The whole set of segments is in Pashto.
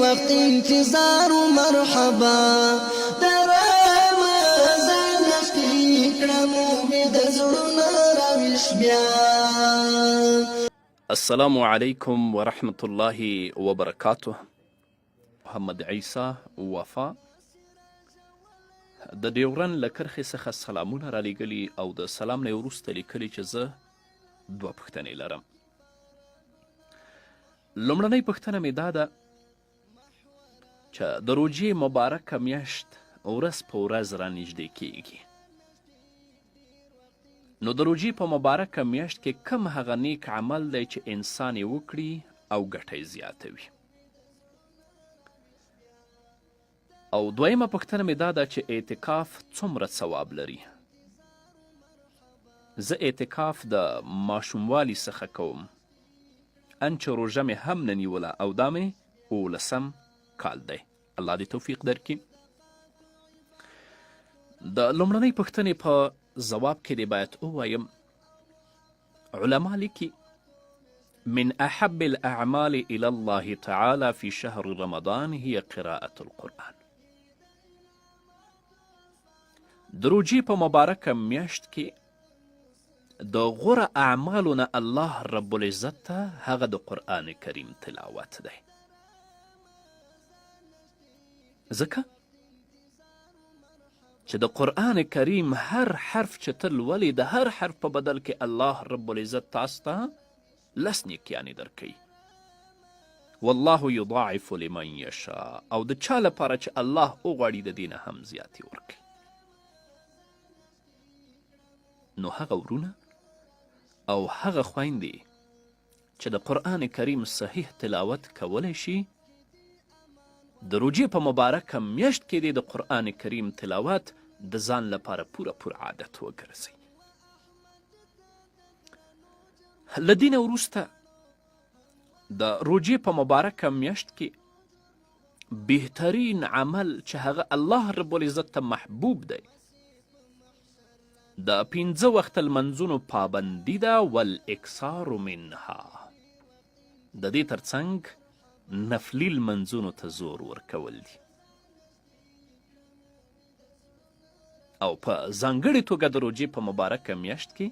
وخت انتظار مرحبا د رمضان میاشتې کړه مو مې د زړونو راویښ بیا. السلام علیکم ورحمة الله وبرکاته. محمد عیسی وفا د ډیورن له کرښې څخه سلامونه رالیږلي او د سلام نه یې وروسته لیکلي چې زه دوه پوښتنې لرم. لومړنۍ پوښتنه مې دا ده چې د روژې مبارکه میاشت ورځ په ورځ رانږدې کیږي، نو د روژې په مبارکه میاشت کې کم هغه نیک عمل دی چې انسان یې وکړي او ګټه یې زیاته وي؟ او دویمه پوښتنه مې دا ده چې اعتکاف څومره ثواب لري؟ زه اعتکاف د ماشوموالي څخه کوم، ان چې روژه مې هم نه نیوله او دا مې اوولسم کال دی. الله دې توفیق درکړي. د لومړنۍ پوښتنې په ځواب کې دې باید ووایم، علما لیکي من احب الاعمال الى الله تعالی في شهر رمضان هي قراءة القرآن. د روژې په مبارکه میاشت کې د غوره اعمالو نه الله رب العزت ته هغه د قرآن کریم تلاوت دی، ځکه چې د قرآن کریم هر حرف چې ته لولې د هر حرف په بدل کې الله رب العزت تاسو ته لس نیکیانې درکوي. والله یضاعف لمن یشاء، او د چا لپاره چې الله وغواړي د دې نه هم زیاتې ورکوي. نو هغه ورونه او هغه خویندې چې د قرآن کریم صحیح تلاوت کولی شي، د روژې په مبارکه میاشت کې دې د قرآن کریم تلاوت د ځان لپاره پوره پوره عادت وګرځوي. له دې نه وروسته د روژې په مبارکه میاشت کې بهترین عمل چې هغه الله رب العزت ته محبوب دی د پنځه وخته لمنځونو پابندي ده، والاکثار منها. د دې ترڅنګ نفلي لمنځونو ته زور ورکول دي او په ځانګړې توګه د روژې په مبارکه میاشت کې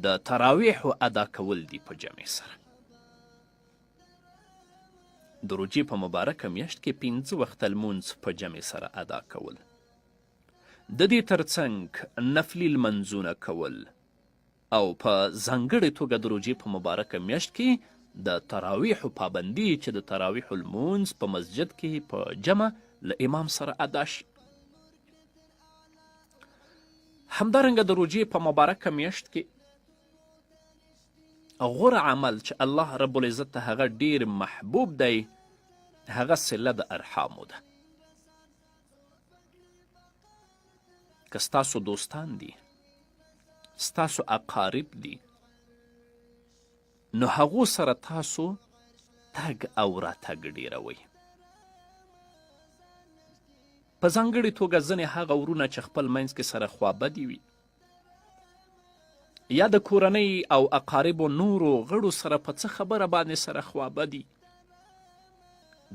د تراویحو ادا کول دي په جمع سره. د روژې په مبارکه میاشت کې پنځه وخته لمونځ په جمع سره ادا کول، د دې ترڅنګ نفلي لمنځونه کول او په ځانګړې توګه د روژې په مبارکه میاشت کې د تراویحو پابندي چې د تراویحو لمونځ په مسجد کې په جمع له امام سره ادا شي. همدارنګه د روژې په مبارکه میاشت کې غوره عمل چې الله رب العزت ته هغه ډیر محبوب دی هغه صله د ارحامو ده. که ستاسو دوستان دي، ستاسو اقارب دي، نو هغو سره تاسو تګ او راتګ ډیروئ. په ځانګړې توګه ځینې هغه ورونه چې خپل منځ کې سره خوابدي وي یا د کورنۍ او اقاربو نورو غړو سره په څه خبره باندې سره خوابدي،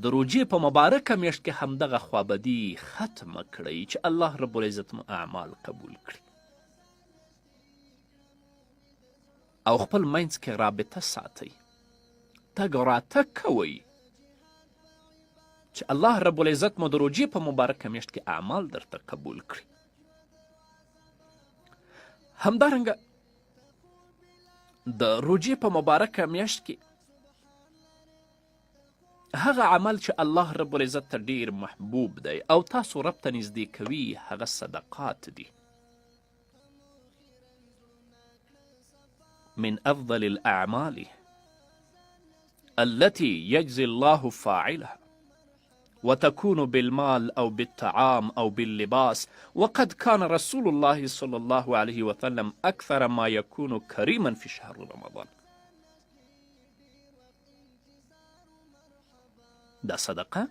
د روژې په مبارکه میاشت کې همدغه خوابدي ختمه کړئ چې الله رب العزت مو اعمال قبول کړي او خپل منځ کې رابطه ساتئ، تګ راتګ کوئ چې الله رب العزت مو د روژې په مبارکه میاشت کې اعمال درته قبول کړي. همدارنګه د روژې په مبارکه میاشت کې هغه عمل چې الله رب العزت ته ډیر محبوب دی او تاسو رب ته نږدې کوي هغه صدقات دي. من افضل الاعمال التي يجزي الله فاعلها وتكون بالمال أو بالطعام أو باللباس، وقد كان رسول الله صلى الله عليه وسلم أكثر ما يكون كريما في شهر رمضان. دا صدقه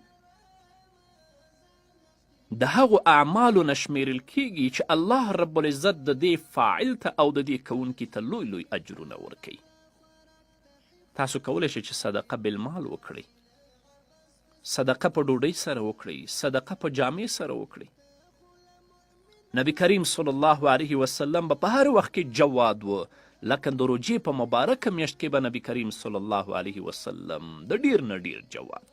د هغو اعمالو نه شمیرل کیږي چې الله رب العزت د دې فاعل ته او د دې کوونکي ته لوی لوی اجرونه ورکوي. تاسو کولی شئ چې صدقه بالمال وکړئ، صدقه په ډوډۍ سره وکړئ، صدقه په جامې سره وکړئ. نبی کریم صلی الله علیه وسلم به په هر وخت کې جواد و، لکه د روژې په مبارکه میاشت کې به نبی کریم صلی الله علیه وسلم د ډیر نه ډیر جواد.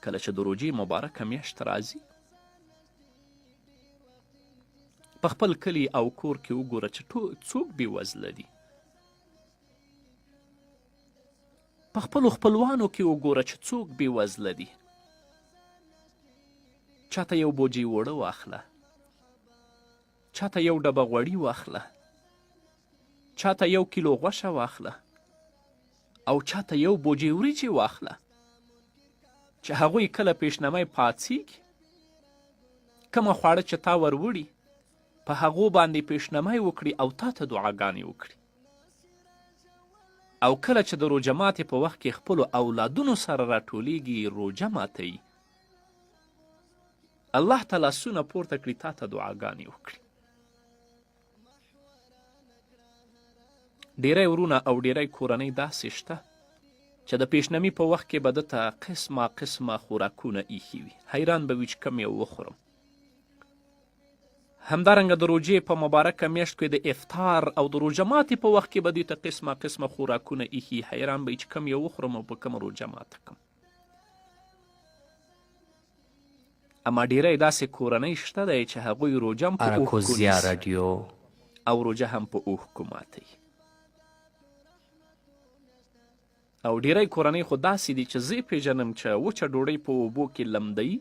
کله چې د روژې مبارکه میاشت راځي، په خپل کلي او کور کې وګوره چې څوک بېوزله دي. په خپلو خپلوانو کې وګوره چې څوک بېوزله دي. چاته یو بوجۍ اوړه واخله، چاته یو ډبه غوړي واخله، چاته یو کیلو غوښه واخله او چاته یو بوجۍ وریجې واخله، چې هغوی کله پیشنمی پاڅیږي، کومه خواړه چې تا وروړي په هغو باندې پیشنمی وکړي او تا ته دعاګانې وکړي. او کله چې د روژه ماتې په وخت کې خپلو اولادونو سره راټولیږي، روژه ماتوي، الله ته لاسونه پورته کړي، تا ته دعاګانې وکړي. ډیری ورونه او ډیری کورنۍ داسې شته چې د پیشنمي په وخت کې به ده ته قسمه قسمه خوراکونه ایښي وي، حیران به وي چې کوم یو وخورم. همدارنګه د روژې په مبارکه میاشت کې د افطار او د روژه ماتې په وخت کې به دوی ته قسمه قسمه خوراکونه ایښي، حیران به یې چې کوم یو وخورم او په کومه روژه ماته کړم. اما ډیری داسې کورنۍ شته دی چې هغوی روژه هم په اوښکو اراکوزیا نیسي راډیو. او روژه هم په اوښکو ماتوي. او ډیری کورنۍ خو داسې دي چې زه یې پېژنم چې وچه ډوډۍ په اوبو کې لمدوي،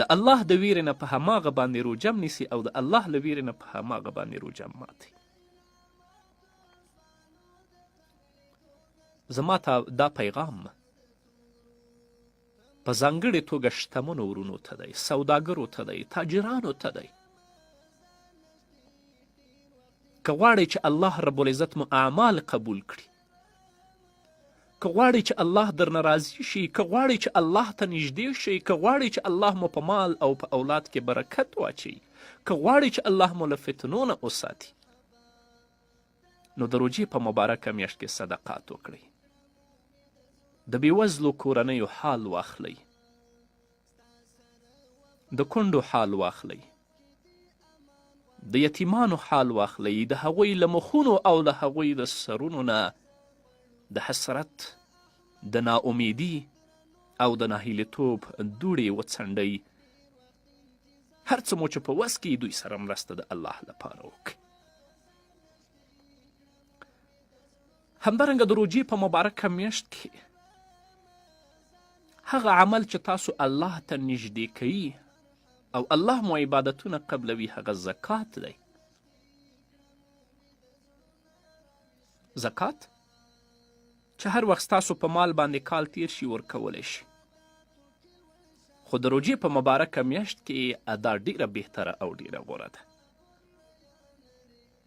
د الله د ویرې نه په هماغه باندې روژه هم نیسي او د الله له ویرې نه په هماغه باندې روژه هم ماتوي. زما ته دا پیغام په ځانګړې توګه شتمنو ورونو ته دی، سوداګرو ته دی، تاجرانو ته دی. که غواړئ چې الله رب العزت مو اعمال قبول کړي، که غواړئ چې الله درنه راضي شي، که غواړئ چې الله ته نږدې شئ، که غواړئ چې الله مو په مال او په اولاد کې برکت واچوي، که غواړئ چې الله مو له فتنو نه وساتي، نو د روژې په مبارکه میاشت کې صدقات وکړئ، د بېوزلو کورنیو حال واخلئ، د کونډو حال واخلئ، د یتیمانو حال واخلئ، د هغوی له مخونو او له هغوی د سرونو نه د حسرت، د ناامیدي او د ناهیلیتوب دوړې وڅنډئ. هر څه مو چې په وس کې دوی سره مرسته د الله لپاره وکړئ. همدارنګه د روژې په مبارکه میاشت کې هغه عمل چې تاسو الله ته نږدې کوي او الله مو عبادتونه قبلوي، هغه زکات دی. زکات چې هر وخت ستاسو په مال باندې کال تیر شي ورکولی شي، خو د روژې په مبارکه میاشت کې ادا ډیره بهتره او ډیره غوره ده،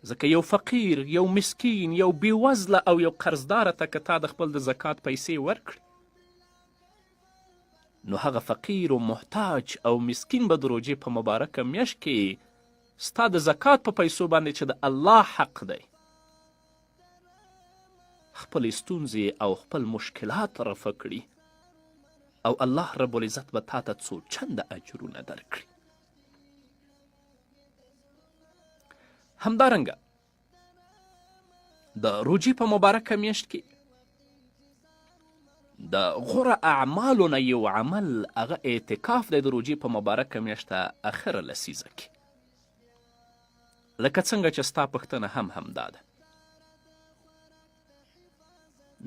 ځکه یو فقیر، یو مسکین، یو بېوزله او یو قرضداره ته که تا د خپل د زکات پیسې ورکړي، نو هغه فقیر و محتاج او مسکین به د روژې په مبارکه میاشت کې ستا د زکات په پیسو باندې چې د الله حق دی، خپلې ستونزې او خپل مشکلات رفع کړي او الله رب العزت به تا ته څو چنده اجرونه درکړي. همدارنګه د روژې په مبارکه میاشت کې د غوره اعمالو نه یو عمل هغه اعتکاف دی د روژې په مبارکه میاشت اخره لسیزه کې، لکه څنګه چې ستا پوښتنه هم همدا ده.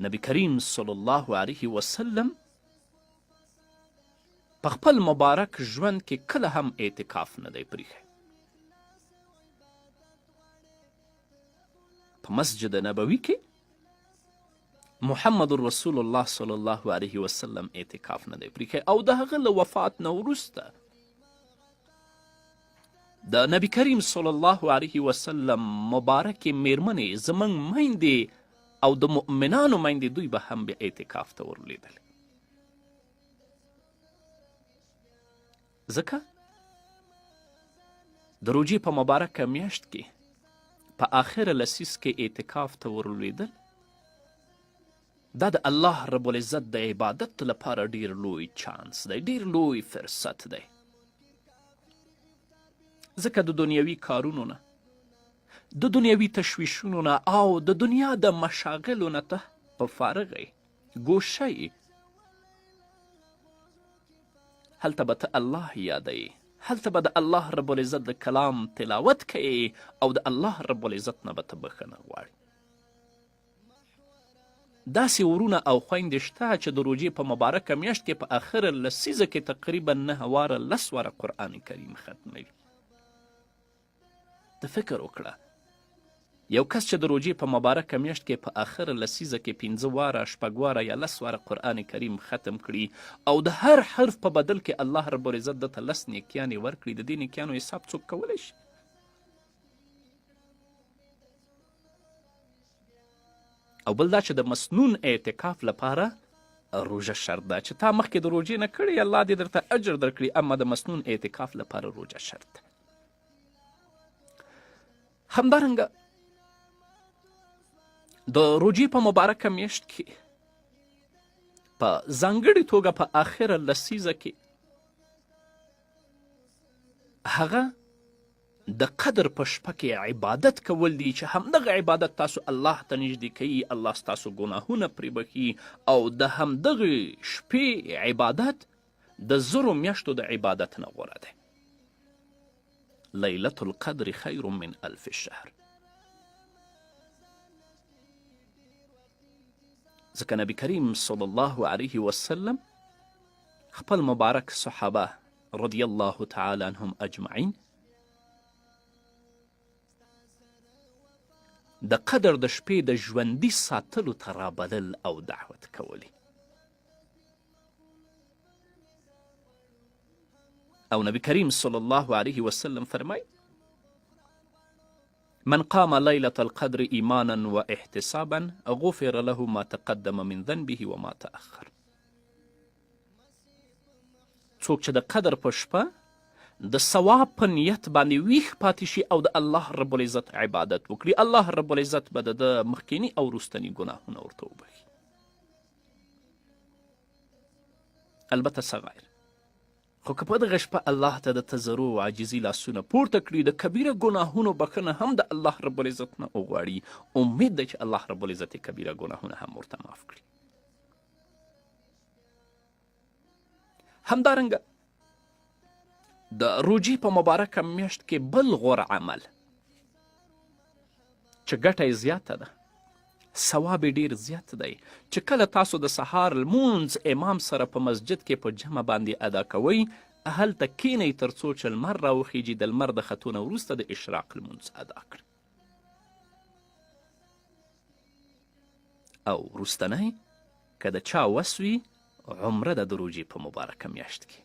نبی کریم صلی الله علیه وسلم په خپل مبارک ژوند کې کله هم اعتکاف نه دی پریښی. په مسجد نبوي کې محمد رسول الله صلی الله علیه وسلم اعتکاف نه دی پریښی او د هغه له وفات نه وروسته د نبی کریم صلی الله علیه وسلم مبارکې میرمنې، زموږ میندې او د مؤمنانو میندې، دوی به هم بیا اعتکاف ته ورلوېدلې. ځکه د روژې په مبارکه میاشت کې په آخره لسیز کې اعتکاف ته ورلوېدل دا د الله رب العزت د عبادت لپاره ډیر لوی چانس دی، ډیر لوی فرصت دی، ځکه د دنیوي کارونو نه، د دنیوي تشویشونو نه او د دنیا د مشاغلو نه ته په فارغ یې، ګوشه یې. هلته به ته الله یادوې، هلته به د الله رب العزت د کلام تلاوت کوې او د الله رب العزت نه به ته بښنه غواړې. داسې ورونه او خویندې شته چې د روژې په مبارکه میاشت کې په اخره لسیزه کې تقریبا 9 واره 10 واره قرآن کریم ختموي. ته فکر وکړه، یو کس چې د روژې په مبارکه میاشت کې په اخره لسیزه کې 5 واره، 6 واره یا 10 واره قرآن کریم ختم کړي او د هر حرف په بدل کې الله رب العزت ده ته 10 نیکیانې ورکړي، د دې نیکیانو حساب څوک کولی شي؟ او بل دا چې د مسنون اعتکاف لپاره روژه شرط ده، چې تا مخکې د روژې نه کړې الله دې درته اجر درکړي، اما د مسنون اعتکاف لپاره روژه شرط ده. همدارنګه د روژې په مبارکه میاشت کې په ځانګړي توګه په آخره لسیزه کې هغه د قدر په شپه کې عبادت کول دي، چې همدغه عبادت تاسو الله ته نږدې کوي، الله ستاسو ګناهونه پرې بښي او د همدغې شپې عبادت د 1000 میاشتو د عبادت نه غوره دی. لیلة القدر خیر من 1000 شهر. ځکه نبی کریم صلی الله علیه وسلم خپل مبارک صحابه رضی الله تعالی عنهم اجمعین د قدر د شپې د ژوندي ساتلو ته رابلل او دعوت کولی. او نبی کریم صلی الله علیه وسلم فرمای: من قام ليلة القدر إيمانا واحتسابا غفر له ما تقدم من ذنبه وما تأخر. څوک چې د قدر په شپه د ثواب په نیت باندې ویښ پاتې شي او د الله رب العزت عبادت وکړي، الله رب العزت به د ده مخکیني او وروستني ګناهونه ورته وبښي، البته صغایر. خو که په دغه شپه الله ته د تضرع او عاجزي لاسونه پورته کړي، د کبیره ګناهونو بښنه هم د الله رب العزت نه وغواړي، امید دی چې الله رب العزت یې کبیره ګناهونه هم ورته معاف کړي. همدارنګه د روژې په مبارکه میاشت کې بل غوره عمل چې ګټه یې زیاته ده، ثواب یې ډیر زیات دی، چې کله تاسو د سهار لمونځ امام سره په مسجد کې په جمع باندې ادا کوئ، هلته کینئ تر څو چې لمر راوخیږي، د لمر د ختو نه وروسته د اشراق لمونځ ادا کړئ. او وروستنی که د چا وس وي عمره ده د روژې په مبارکه میاشت کې،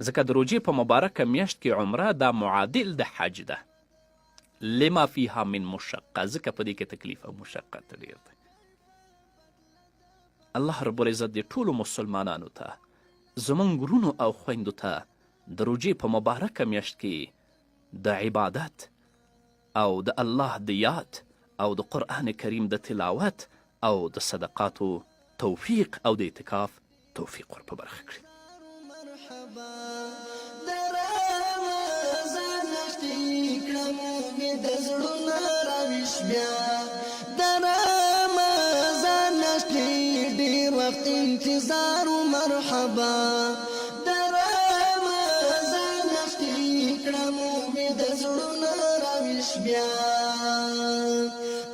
ځکه د روژې په مبارکه میاشت کې عمره دا معادل د حج ده، لما فیها من مشقه، ځکه په دې کې تکلیف او مشقت ډیر دی. الله رب العزت دې ټولو مسلمانانو ته، زموږ وروڼو او خویندو ته د روژې په مبارکه میاشت کې د عبادت او د الله د یاد او د قرآن کریم د تلاوت او د صدقاتو توفیق او د اعتکاف توفیق ور په برخه کړي. مرحبا د رمضان میاشتې کړم مې د زړونه راویښ بیا د رمضان میاشتې ډېر وخت انتظار و مرحبا د رمضان میاشتې کړم مې د زړونه راویښ بیا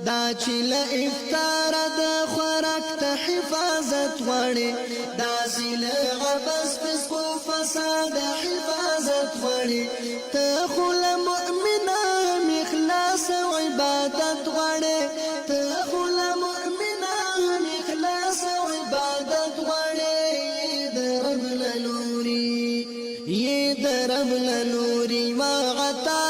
دا چې له افطاره د خوراک ته حفاظت غواړي، داسې له عبث فسق و فساد حفاظت غواړي، ته خو له مؤمنه هم اخلاص او عبادت غواړې، ته خو له مؤمنه هم اخلاص او عبادت غواړې. یې د رب له لوري، یې د رب له لوري یوه عطا.